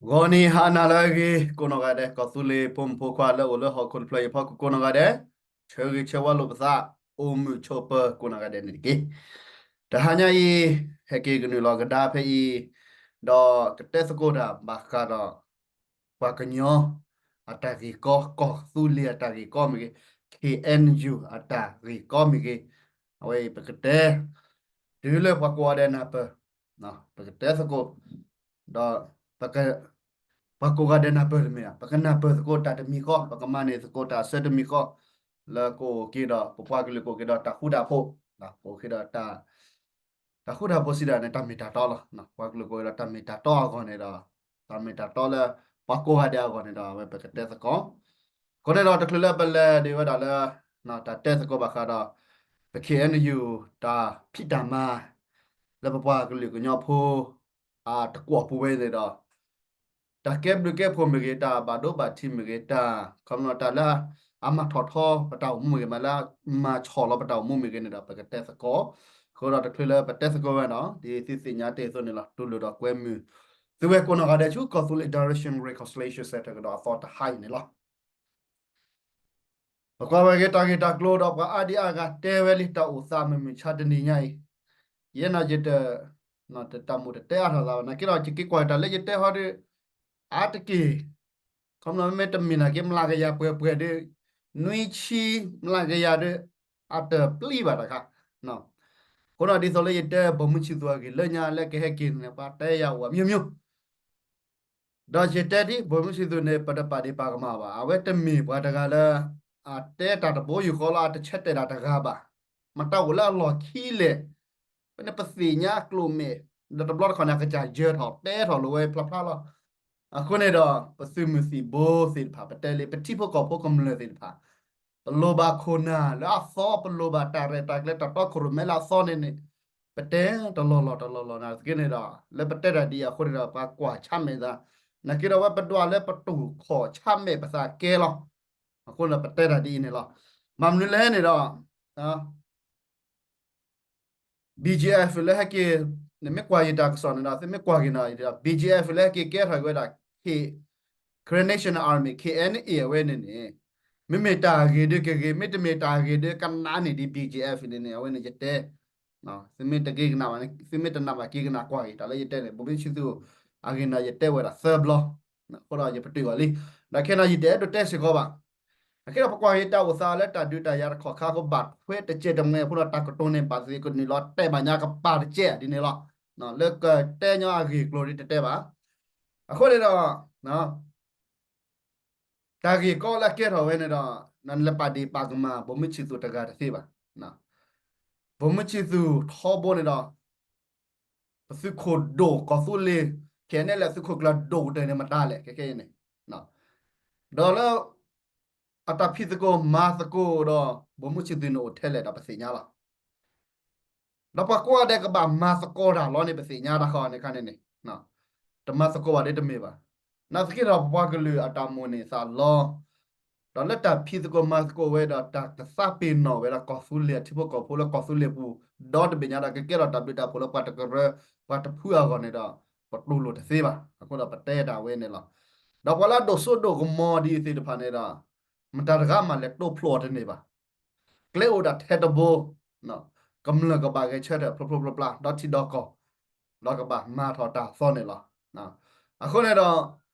ဂီၤနံၤဟါနၤလၢအဂ့ၤ ကိးနီၢ်ဂၤဒဲး ကီၢ်သူလ့ၤဖိမုၣ်ဖိခွါလၢအိၣ်လၢဟီၣ်ခိၣ်တဖျၢၣ်အံၤအဖီခိၣ်ကိးနီၢ်ဂၤဒဲး, ဆၢဂ့ၤဆၢဝါလိာ်ပသး အိၣ်မုာ်ဆိးပၢၤကိးနီၢ်ဂၤဒဲးန့ၣ်တက့ၢ်. တဟါညါအံၤ ဟဲက့ၤကနုာ်လီၤကဒါဖဲအံၤ, ဒီးကတဲသကိးတၢ်ဘၣ်ဃးဒီး ပှၤကညီအတၢ်ဂ့ၢ်ကီ, ကီၢ်သူလ့ၤအတၢ်ဂ့ၢ်ကီမ့ၢ်ဂ့ၤ, ခ့ၣ်အဲၣ်ယူၣ်အတၢ်ဂ့ၢ်ကီမ့ၢ်ဂ့ၤ, အဝဲအံၤပကတဲ တုၤလၢပှၤကိးဂၤဒဲးနၢ်ပၢၢ်, ပကတဲသကိး, ဒီး ပှၤကိးဂၤဒဲးနၢ်ပၢၢ်တမ့ၢ်ဧါ, ပကနၢ်ပၢၢ်သကိးတၢ်တမံၤဃီ, ပကမၤန့ၢ်သကိးတၢ်ဆၢတမံၤဃီ, လၢကအိၣ်က့ၤဒီး ပပှၤကလုာ်ကအိၣ်က့ၤဒီးတၢ်ဃူတၢ်ဖိး, ကအိၣ်က့ၤဒီး တၢ်ဃူတၢ်ဖိးစံးဒၣ်န့ၣ် တၢ်မ့ၢ်တၢ်တီလီၤ. ပှၤကလုာ်ကအိၣ်က့ၤဒီးတၢ်မ့ၢ်တၢ်တီအဂီၢ်န့ၣ်ဒီး, တၢ်မ့ၢ်တၢ်တီလၢ ပှၤကိးဂၤဒဲးအဂီၢ်န့ၣ်ဒီး အဝဲပကတဲသကိး, အဃိန့ၣ်ဒီးတချုးလၢပလဲၤဒံးဝဲဒၣ်လၢ တၢ်တဲသကိးဘၣ်ဃးဒီး ပ ခ့ၣ်အဲၣ်ယူၣ် တၢ်ဖံးတၢ်မၤ လၢပပှၤကလုာ်ကညီဖိ အတကွီၢ်ပူၤဝဲန့ၣ်ဒီး, တၢ်ကဲဘျုးကဲဖှိၣ်မ့ၢ်ဂ့ၤ, တၢ်ဘၣ်ဒိဘၣ်ထံးမ့ၢ်ဂ့ၤ, တၢ်ခီဖျိတၢ်လၢအမၤထီၣ်ထီပတၢ်အိၣ်မူမ့ၢ်ဂ့ၤ, မ့ၢ်လၢမၤဆီၣ်လီၤပတၢ်အိၣ်မူမ့ၢ်ဂ့ၤန့ၣ်ဒီး ပကတဲသကိး, အဃိဒီးတချုးလၢပတဲသကိးဝဲဒီး ဒ်သုသ့ၣ်ညါတ့ၢ်အသိးန့ၣ်လီၤ, တူၢ်လိာ်ဒီးကွဲမုာ် သုဝဲကိးနီၢ်ဂၤဒဲးဆူ ကီၢ်သူလ့ၤ Direction Reconciliation Center ကဒီးအသီတဟါအံၤန့ၣ်လီၤ. ပကွၢ်ဝဲက့ၤတၢ်ဂ့ၢ်တၢ်ကျိၤဒီး ပှၤအါဒံအါဂၤတဲဝဲလံ တၢ်အိၣ်သးမုာ်မုာ်ဆါတနံၤညါအံၤ, ယဲန့ၣ်ယတ တၢ်မူးတတဲအါထီၣ်သးဘၣ်, နာ်က့ဒီး ယက့ၤကွၢ်တၢ်လၢယတဲဟီဒီး အါတက့ၢ်, ခီဖျိမ့ၢ်တမ့ၢ်နာ်က့ မျးကယၤပှဲၤပှဲၤဒီး နွံဆံမျးကယၤဒီး အတပျံၤဘၣ်တခါ, အဃိဒီးဒ်သိးလၢယတဲ ဗိုလ်မှူးချစ်သူ အဂ့ၢ်လၢညါလၢကဟဲက့ၤန့ၣ် ပှၤတဲယၤအိၣ်အမျိုးမျိုး ဒီးယတဲဒ် ဗိုလ်မှူးချစ်သူ န့ၣ် ပတပာ်ဒံးပာ်ကမၣ်ဘၣ်, အဝဲတမ့ၢ်ပှၤတဂၤလၢ အတဲတၢ်တဘိယူၢ်ဃီလီၤ, အတဆၢတဲာ်တၢ်တဂၤဘၣ်, မတၤအိၣ်လၢအလီၢ်ခံလဲၣ်, ဖဲန့ၣ်ပသ့ၣ်ညါအကျိၤမဲာ်, ဒီးတဘျီတခီၣ်န့ၣ် အကစၢ်ယၢၤထီၣ်တဲထီၣ်လိာ်ဝဲဖျါဖျါလီၤ. အဃိန့ၣ်ဒီး ပသုးမုၢ်သံၣ်ဘိသ့ၣ်တဖၣ် ပတဲလံ ပထံဖိကီၢ်ဖိကမျၢၢ်သ့ၣ်တဖၣ် ပလိၣ်ဘၣ်ခိၣ်နၢ်လၢအသီ, ပလိၣ်ဘၣ်တၢ်ရဲၣ်တၢ်ကျဲၤတၢ်တီခိၣ်ရိၣ်မဲလၢအသီန့ၣ်န့ၣ်, ပတဲတလီၢ်လီၢ်တလီၢ်လီၢ်နာ်သက့န့ၣ်ဒီး လၢပတဲတၢ်ဒ်အံၤအဃိန့ၣ်ဒီး ပှၤကွၢ်ဆါမဲာ်သး, နာ်က့ဒီးအဝဲပဒွးလၢပတူၢ်ခီၣ်ဆါမဲာ်ပသးကဲလီၤ. အဃိန့ၣ်ပတဲတၢ်ဒ်အံၤန့ၣ်လီၤ. ဘၣ်မနုၤလဲၣ်န့ၣ်ဒီး BGF လၢဟဲက့ၤ, နမ့ၢ်ကွၢ်ယတၢ်ကစီၣ်န့ၣ်ဒီး သုမ့ၢ်ကွၢ်က့ၤန့ၣ်ဒီး BGF လၢဟဲက့ၤကဲထီၣ်က့ၤဝဲဒၣ် Karen National Army, KNA အဝဲန့ၣ်န့ၣ်, မ့မ့ၢ်တၢ်ဂ့ၤဒီးကဂ့ၤ, မ့တမ့ၢ်တၢ်ဂ့ၤဒီးကနးန့ၣ်ဒ် BGF န့ၣ်န့ၣ် အဝဲန့ၣ်ယတဲ, သုမ့ၢ်တက့ၤကနၣ်ဘၣ်န့ၣ်, သုမ့ၢ်တနၣ်ဘၣ်က့ၤကနၣ်ကွၢ်က့ၤ တၢ်လၢယတဲန့ၣ် ဘိမ့ၢ်ဆံသူ အဂ့ၢ်န့ၣ် ယတဲဝဲဒၣ်သၢဘျီ, အဃိဒီးယပတုာ်အီၤလံ, ဒီးခဲန့ၣ်ယတအဲၣ်ဒိးတဲစ့ၢ်ကီးဘၣ်. အခဲဒီးပကွၢ်က့ၤတၢ်အိၣ်သးလၢတၢ်ဒုးတၢ်ယၤတခီခါအဃိ ဘၣ်ထွဲတစဲးတမှဲအဃိဒီး တၢ်ကတိၤန့ၣ် ဘၣ်သ့ၣ်ကနုာ်လီၤတဲာ်ဘၣ်ညါကပၤတစဲးဒ်န့ၣ်လီၤ. လၢကတဲညီအဂ့ၢ်အကျိၤဒ်တတဲဘၣ်. အဃိန့ၣ်ဒီး တၢ်ဂ့ၢ်ကီလၢအကဲထီၣ်ဝဲန့ၣ်ဒီး နလဲၤပာ်ဒ့ၣ်ပာ်ကမၣ် ဗိုလ်မှူးချစ်သူ တဂၤတသ့ဘၣ်. ဗိုလ်မှူးချစ်သူထီဘိန့ၣ်ဒီး ပသုးခိၣ်ဒိၣ်ကီၢ်သူလ့ၤ ခဲန့ၣ်လၢသုးခိၣ်ကျၢၢ်ဒိၣ်ကတၢၢ်န့ၣ်မတၤလဲၣ် ခဲခဲအံၤန့ၣ်, ဒီးလၢ အတၢ်ဖံးသကိးမၤသကိးဒီး ဗိုလ်မှူးချစ်သူန့ၣ်အိၣ်ထဲလဲၣ်ဒီးပသ့ၣ်ညါလီၤ. ဒီးပှၤကိးဂၤဒဲးကဘၣ်မၤသကိးတၢ်လီၤန့ၣ် ပသ့ၣ်ညါတၢ်ဃီန့ၣ်ခါန့ၣ်န့ၣ်, တမၤသကိးဘၣ်ဒ်တမ့ၢ်ဘၣ်. နာ်သက့ဒီးပပှၤကလုာ်အတၢ်မိၣ်န့ၢ်သးလီ ဒီးလၢတၢ်ဖံးသကိးမၤသကိးဝဲဒီး တၢ်ကသးပ့ၤနီၣ်ဝဲဒၣ်ကီၢ်သူလ့ၤအထံဖိကီၢ်ဖိလၢကီၢ်သူလ့ၤပူၤ ဒီတဘ့ၣ်ညါဒီး ကကဲထီၣ်တၢ်ဘျုးတၢ်ဖှိၣ်လၢပှၤတကရၢ ပှၤတဖုအဂီၢ်န့ၣ်ဒီး ပတူၢ်လိာ်တသ့ဘၣ်. အဃိဒီးပတဲတၢ်ဝဲန့ၣ်လီၤ. ဒီးပှၤလၢအဒိၣ်စိဒိၣ်ကမီၤဒ်အံၤသ့ၣ်တဖၣ်န့ၣ်ဒီး မတၤတဂၤမးလဲၤတိဖျိအီၤတန့ၢ်ဘၣ်. ကျဲအိၣ်ဒၣ်ထဲတဘိ, ကမျၢၢ်ကဘၣ်ဂဲၤဆၢထၢၣ်ဖျိဖျိဖျါဖျါ ဒီထံဒီကီၢ်, ဒီးကဘၣ်မၤထီၣ်တၢ်သီန့ၣ်လီၤ. အဃိန့ၣ်ဒီး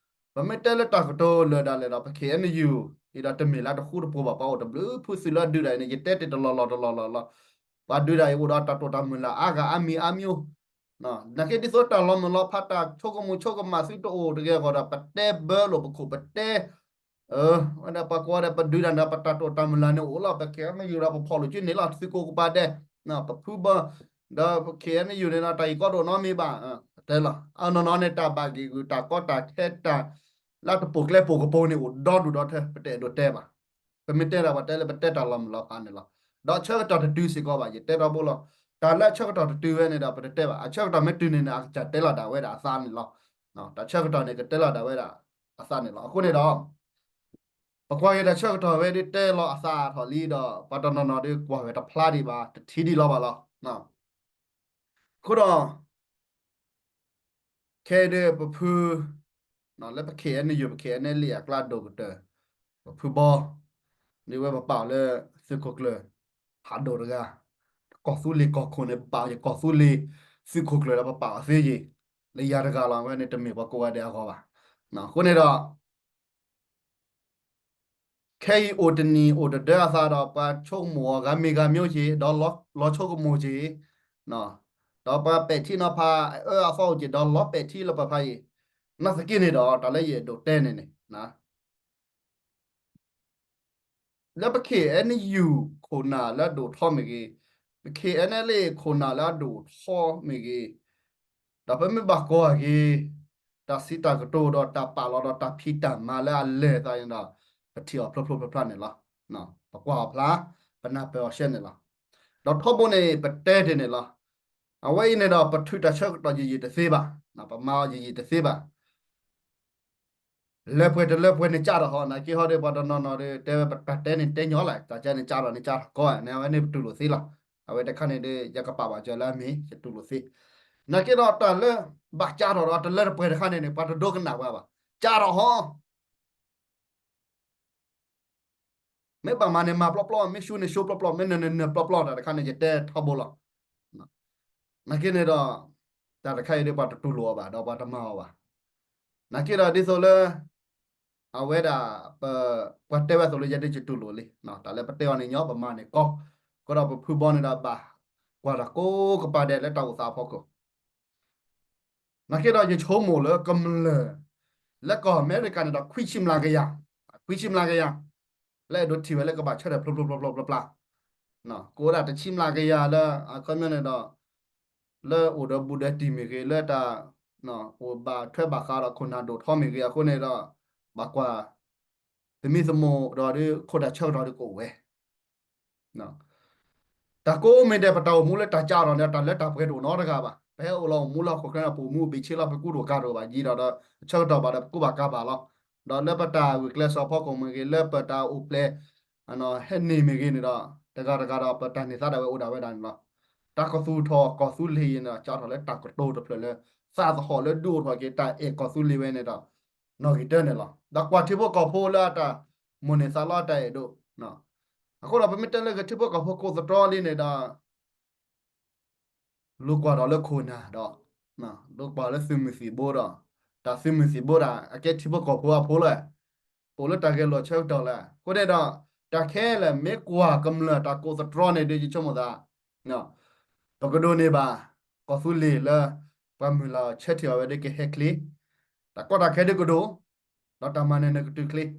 ပမ့ၢ်တဲလၢတၢ်ကတိၤလၢာ်ဒၣ်လဲာ်ဒီး ပ ခ့ၣ်အဲၣ်ယူၣ် အံၤဒီးတမ့ၢ်လၢတဃူတဖိးဘၣ်, ပှၤအိၣ်တဘျုးဖုသုးလၢအဒုးတၢ်အံၤန့ၣ် ယတဲတ့ၢ်တလီၢ်လီၢ်တလီၢ်လီၢ်လီၤ. ပှၤဒုးတၢ်အံၤအိၣ်ဒီးတၢ်တိာ်တၢ်မုၢ်လၢ်အါဂၤအါမံၤအါမျိုး, နာ်က့ဒ်သိးတၢ်လီၤမုၢ်လီၤဖး တၢ်ဆိကမိၣ်ဆိကမးသုတအိၣ်တဂ့ၤအဂီၢ်ဒီး ပတဲဘၢလိာ်ပခိၣ်ပတဲ ဝဲဒၣ်ပှၤကိးဂၤဒဲး ပဒုးတၢ်န့ၣ်ဒီး ပတၢ်တိာ်တၢ်မုၢ်လၢ်န့ၣ်အိၣ်လီၤ. ပ ခ့ၣ်အဲၣ်ယူၣ် ဒီးပဖီၣ်လိာ်စုန့ၣ်လီၤ. သုးကိးကပၤဒဲး ပဖုဘၢ ဒီး ခ့ၣ်အဲၣ်ယူၣ် န့ၣ်ဒီး တၢ်ဂ့ၢ်ကီတအိၣ်နီတမံၤဘၣ်. ပတဲလီၤ အနီၢ်နီၢ်န့ၣ် တၢ်ဘၣ်ဂ့ၢ်ဂုာ်တၢ်ကီတၢ်ခဲတၢ် လၢတပိာ်ကျဲပိာ်ကပိာ်န့ၣ် အိၣ်ဒီဒူၣ်ဒီထၢ ပတအဲၣ်ဒိးတဲဘၣ်. ပမ့ၢ်တဲဒၣ်ပှၤတဲလၢပတဲတၢ်လီၤမုၢ်လီၤဖးန့ၣ်လီၤ. ဒီးဆၢကတီၢ်တတုၤစ့ၢ်ကီးဘၣ် ယတဲထီဘိလီၤ. တၢ်လၢအဆၢကတီၢ်တတုၤဝဲန့ၣ်ဒီး ပတတဲဘၣ်. အဆၢကတီၢ်မ့ၢ်တုၤန့ၣ်န့ၣ် အကစၢ်တဲလီၤဒၣ်ဝဲဒၣ်အသးန့ၣ်လီၤ. တၢ်ဆၢကတီၢ်န့ၣ် ကတဲလီၤဒၣ်ဝဲဒၣ်အသးန့ၣ်လီၤ. အဃိန့ၣ်ဒီး ပကွၢ်က့ၤတၢ်ဆၢကတီၢ်ဝဲဒၣ်တဲလီၤအသးထီၣ်လံဒီး ပှၤတနီၤနီၤဒီးကွၢ်ဝဲတဖျါဒံးဘၣ် တထံၣ်ဒံးလီၤဘၣ်လီၤ. အဃိဒီး ခဲအံၤဒီးပဖု လၢပ K N U ပ K N L A အကျါဒိၣ်ကတၢၢ် ပဖုဘီ ဒ်ဝဲပပာ်အီၤလၢသုးခိၣ်ကျၢၢ် ဖးဒိၣ်တဂၤ, ကီၢ်သူလ့ၤကီၢ်ခိၣ်န့ၣ် ပပာ်အီၤယကီၢ်သူလ့ၤ သုးခိၣ်ကျၢၢ်ဒီးပပာ်အီၤသ့ယ့ၤ, လၢယၤတဂၤလီၤ အဝဲန့ၣ်တမ့ၢ်ပှၤကိးဂၤဒဲးအဂီၢ်ဘၣ်. အဃိန့ၣ်ဒီး ခဲအံၤအိၣ်တနံၤအိၣ်တဒၢအသးဒီး ပှၤဆိကမိၣ်အီၤဂၤမ့ၢ်ဂၤမ့ၢ်အိၣ်က့ၤ ဒီးလီၤဆိကမိၣ်က့ၤ, ဒီးပှၤပဲာ်ထံနီၤဖးအအၢအသီအိၣ်က့ၤ ဒီးလီၤပဲာ်ထံလၢပဖးအံၤ, နာ်သက့န့ၣ်ဒီး တၢ်လၢယအဲၣ်ဒိးတဲန့ၣ်န့ၣ် လၢပ K N U ခိၣ်နၢ်လၢအဒိၣ်ထီမ့ၢ်ဂ့ၤ, ပ K N L A ခိၣ်နၢ်လၢအဒိၣ်ထီမ့ၢ်ဂ့ၤ, ဒီးပမ့ၢ်ဘၣ်ကွၢ်က့ၤ တၢ်စံးတၢ်ကတိၤဒီးတၢ်ပာ်လီၤဒီးတၢ်ဖံးတၢ်မၤလၢအလဲၤသးန့ၣ်ဒီး ပထံၣ်အီၤဖျိဖျိဖျါဖျါန့ၣ်လီၤ. ပကွၢ်အီၤဖျါ, ပနၢ်ပၢၢ်အီၤရှဲန့ၣ်လီၤ. ဒီးထီဘိန့ၣ် ပတဲတ့ၢ်န့ၣ်လီၤ. အဝဲအံၤန့ၣ်ဒီး ပထုးတၢ်ဆၢကတီၢ်ယံာ်ယံာ်တသ့ဘၣ်, ပမၤအီၤယံာ်ယံာ်တသ့ဘၣ်. လၢပှဲၤတလၢပှဲၤန့ၣ်ကၢ်ထီၣ်ဟီ, နာ်က့ဟီဒီး ပှၤတနီၤနီၤဒီး တဲဝဲပတၢ်တဲန့ၣ်တဲညီလၢ်, တၢ်ကၢ်န့ၣ်ကၢ်ထီၣ်န့ၣ်ကၢ်ထီၣ်ကီ, န့ၣ်အဝဲန့ၣ်ပတူၢ်လိာ်သ့လီၤ. အဝဲတခါန့ၣ်ဒီး ယကပာ်ဘၣ်စၢၤလၢအမ့ၢ် ယတူၢ်လိာ်သ့. နာ်က့ဒီးတၢ်လၢ ဘၣ်ကၢ်ထီၣ်ဒီးတလၢတပှဲၤတခါန့ၣ်န့ၣ် ပှၤတဒိကနၣ်ဝဲဘၣ်, ကၢ်ထီၣ်ဟီ မ့ၢ်ဘၣ်မၤန့ၣ်မၤပျီပျီ, မ့ၢ်ရှုံးန့ၣ်ရှုံးပျီပျီ, မ့ၢ်နၢၤန့ၣ်နၢၤပျီပျီ, တၢ်တခါန့ၣ် ယတဲထီဘိလီၤ. နာ်က့န့ၣ်ဒီး တၢ်တခါအံၤဒီးပှၤတတူၢ်လိာ်အီၤဘၣ် ဒီးပှၤတမၤအီၤဘၣ်. နာ်က့ဒီးဒ်သိးလၢ အဝဲဒၣ် ပှၤတဲဝဲအသိးလၢယဲဒၣ်ယတူၢ်လိာ်လံ, တၢ်လၢပတဲအီၤန့ၣ်ညီ ပမၤန့ၣ်ကီ, အဃိဒီးပဖုဘီန့ၣ်ဒီး ဘၣ်ကွၢ်တၢ်ကိးကပၤဒဲးလၢတၢ်အိၣ်သးအဖီခိၣ် နာ်က့ဒီးယဆိကမိၣ်လၢကမျၢၢ် လၢကီၢ်အမဲရကၤန့ၣ်ဒီး ခွံဆံမျးကယၤ, ခွံဆံမျးကယၤ, လၢအဲၣ်ဒိးထံၣ်ဝဲလၢကဘၣ်ဆၢထၢၣ်ဖျိဖျိဖျိဖျိဖျါဖျါ, ကအိၣ်ဒၣ်တဆံမျးကယၤလၢ အခီပညီန့ၣ်ဒီး လၢအိၣ်ဒီးဘူးဒီးတံၢ်မ့ၢ်ဂ့ၤ, လၢတၢ် အိၣ်ဘၣ်ထွဲဘၣ်ဃးဒီးခိၣ်နၢ်ဒိၣ်ထီမ့ၢ်ဂ့ၤအဃိန့ၣ်ဒီး ဘၣ်ကွၢ် သမံသမိးဒီးဒ်ခိၣ်တၢ်ဆၢကတီၢ်ဒ်ကအိၣ်ဝဲ တၢ်ကိးမံၤဒဲး ပတၢ်အိၣ်မူလၢတၢ်ကၢ်ထီၣ်န့ၣ် တၢ်လၢတၢ်ပှဲၤတအိၣ်နီတဂၤဘၣ်. ပဟဲအိၣ်လီၤအိၣ်မူလၢဟီၣ်ခိၣ်ချၢန့ၣ် ပအိၣ်မူအိၣ်ဘ့ၣ်ဆ့လီၤ ပကူၣ်ဒိၣ်ကၤဒိၣ်ဘၣ်ယံၤဒီး ဒီးဆၢကတီၢ်ဘၣ်ဒီး ပကူၣ်ဘၣ်ကၤဘၣ်လီၤ. ဒီးလၢပတၢ်ဂုာ်ကျဲးစၢးဖီခိၣ်မ့ၢ်ဂ့ၤ, လၢပတၢ်အိၣ်ဖျဲၣ် ဟဲန့ၢ်မ့ၢ်ဂ့ၤန့ၣ်ဒီး တဂၤတဂၤဒီး ပတၢ်န့ၢ်သါဒၣ်ဝဲအိၣ်ဒၣ်ဝဲဒၣ်န့ၣ်လီၤ. တၢ်ကသူၣ်ထီၣ်ကီၢ်သူလ့ၤအံၤန့ၣ်ဒီး ကၢ်ထီၣ်လၢတၢ်ကတိၤတဖျၢၣ်လၢ သးသဟီၣ်လၢဒုးအိၣ်ထီၣ်က့ၤတၢ်အဲၣ်ကီၢ်သူလ့ၤဝဲန့ၣ်ဒီး နီၣ်ဂံၢ်တၢန့ၣ်လီၤ. ဒီးကွၢ်ထံဖိကီၢ်ဖိလၢအတၢ်မိၣ်န့ၢ်သးလီအတၢ်အဲၣ်ဒိး အဃိဒီးပမ့ၢ်တဲလၢဂ့ၤ ထံဖိကီၢ်ဖိကိးသတြီလံန့ၣ်ဒီး လိၣ်ကွၢ်ဒီးလၢခိၣ်နၢ်ဒီး လိၣ်ကွၢ်လၢသုးမုၢ်သံၣ်ဘိဒီး တၢ်သုးမုၢ်သံၣ်ဘိဒၣ် အကဲထံဖိကီၢ်ဖိအဖိလၢ အိၣ်လၢတၢ်ဂဲၤလိာ်ဆၢကတီၢ်လၢ အဃိန့ၣ်ဒီး တၢ်ခဲလၢာ်မ့ၢ်ကွၢ်ကမျၢၢ်တၢ်ကိးသတြီန့ၣ်ဒီး ယဆိကမိၣ်သး ပကဒိးန့ၢ်ဘၣ် ကီၢ်သူလ့ၤလၢ ပှၤမုၢ်လၢ်ဆၢထံၣ်အီၤဝဲဒီးကဟဲချ့ တၢ်ကီတၢ်ခဲဒ်ကဒိၣ် ဒီးတၢ်မၤနၢၤန့ၣ်ကတုၤချ့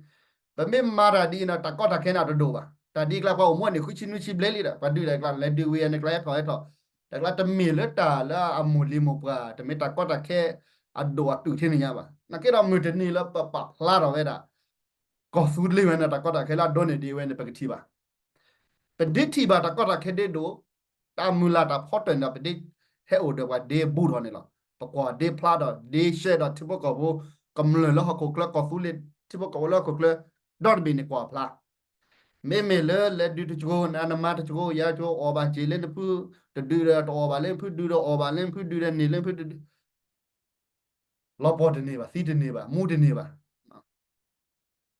ပမ့ၢ်မၤတၢ်ဒ်အံၤန့ၣ် တၢ်ကီတၢ်ခဲန့ၣ်တဒိၣ်ဘၣ်. တၢ်ဒ်အကျါပှၤအိၣ်မူန့ၣ် ဃုဆံနွံဆံဘျဲလံဒီး ပှၤဒုးဒီးအကျါ လဲၤဒုးဝံၤအန့ၣ်ကျါ ဟဲထီၣ်ဟဲထီၣ် တၢ်ကျါတမ့ၢ်လၢတၢ်လၢအမိၢ်လံၤမိၢ်ပှၢ် တမ့ၢ်တၢ်ကီတၢ်ခဲအဒိၣ်အတုာ်ထဲန့ၣ်ညါဘၣ်. နာ်က့ဒီးမုၢ်တနံၤလၢပပာ်ဖျါထီၣ်ဝဲဒၣ် ကီၢ်သူလ့ၤဝဲန့ၣ် တၢ်ကီတၢ်ခဲလၢအဒိၣ်န့ၢ်ဒံးဝဲန့ၣ် ပကထံၣ်ဘၣ် ပဒ်ထံၣ်ဘၣ်တၢ်ကီတၢ်ခဲဒ်ဒိၣ် တၢ်မုၢ်လၢ်တၢ်ဖီတၢၢ်န့ၣ်ဒီး ပဒ်ဟဲအိၣ်ဒီးပှၤဒ်ဘူးထီၣ်န့ၣ်လီၤ. ပကွၢ်ဒ်ဖျါဒီးဒ်ရှဲဒီးထံဖိကီၢ်ဖိ ကမျၢၢ်လၢဟီၣ်ခိၣ်ချၢ ကီၢ်သူလ့ၤ ထံဖိကီၢ်ဖိလၢဟီၣ်ခိၣ်ချၢ ဒီတဘ့ၣ်န့ၣ်ကွၢ်ဖျါ မ့မ့ၢ်လၢလဲၤဒုးတကၠိ နမါတကၠိ ယၤတကၠိ အီၣ်ဘၣ်က့ၤလၢနဖု တဒုးဒီးတအီၣ်ဘၣ်လၢနဖု ဒုးဒီးန့ၢ်လၢနဖု တဒုး လီၤပှီၢ်တန့ၢ်ဘၣ် သံတန့ၢ်ဘၣ် မူတန့ၢ်ဘၣ်.